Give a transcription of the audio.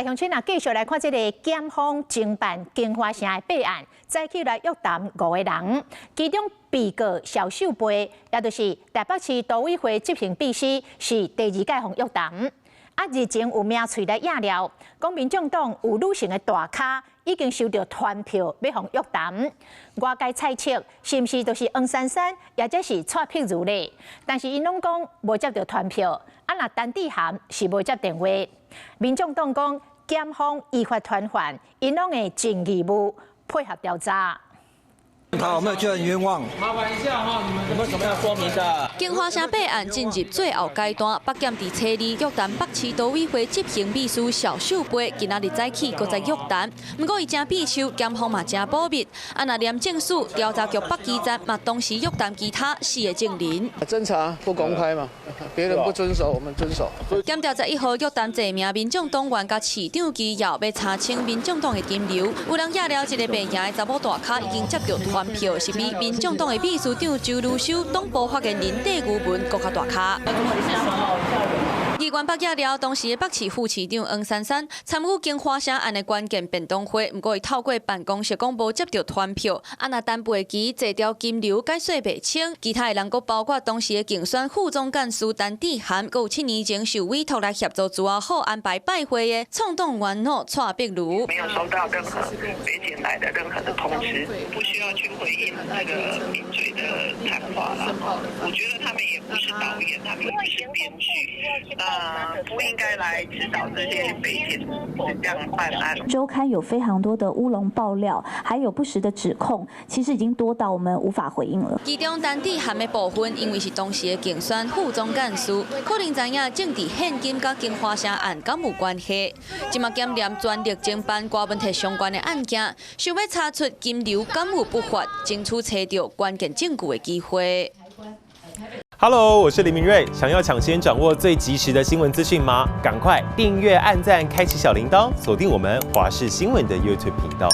來鄉親啊，繼續來看這个檢方偵辦京華城的弊案，早起來約談五个人，其中被告蕭秀貝，也就是台北市都委會執行秘書，是第二擺予約談。啊，日前有名喙來掖料，講民眾黨有女性的大咖已經收著傳票欲予約談，外界猜測是毋是就是黃珊珊，抑者是蔡碧如咧？但是𪜶攏講無接著傳票，啊，若陳智菡是無接電話。民眾黨講檢方依法傳喚，𪜶攏會盡義務配合調查。他有沒有覺得很冤枉？麻煩一下哈，你們有沒有什麼要說明的？京華城弊案進入最後階段，北檢佇初二約談北市都委會執行秘書蕭秀貝，今仔日早起閣再約談。毋過伊誠避手，檢方嘛誠保密。啊，若廉政署調查局北基站嘛同時約談其他四个證人。偵查不公開嘛，別人不遵守，我們遵守。檢調11號約談濟名民眾黨員佮市長機要，欲查清民眾黨的金流。有人掖料一个白營的查某大咖已經接著傳票，是比民眾黨的秘書長周如修、黨部發言人戴牛文閣較大咖。議員北掖料，當時的北市副市長黃珊珊參與京華城案的關鍵便當會，毋過伊透過辦公室講無接著傳票。啊，若陳佩琪坐牢金流解說袂清，其他的人閣包括當時的競選副總幹事陳智菡，閣有7年前受委託來協助朱阿虎安排拜會的創黨元老蔡碧如。沒有收到任何北檢來的任何的通知，不需要去回應這個名嘴的談話啦。我覺得他們也不是導演，他們也不是編劇。不應該來指導這些北檢這樣辦案。週刊有非常多的烏龍爆料，還有不實的指控，其實已經多到我們無法回應了。其中陳智菡的部分，因為是當時的競選副總幹事，可能知影政治獻金佮京華城案敢有關係。這馬檢廉全力偵辦郭文鐵相關的案件，想欲查出金流敢有不法，爭取揣著關鍵證據的機會。 Hello，我是林明瑞。想要搶先掌握最及時的新聞資訊嗎？趕快訂閱、按讚、開啟小鈴鐺，鎖定我們華視新聞的 YouTube 頻道。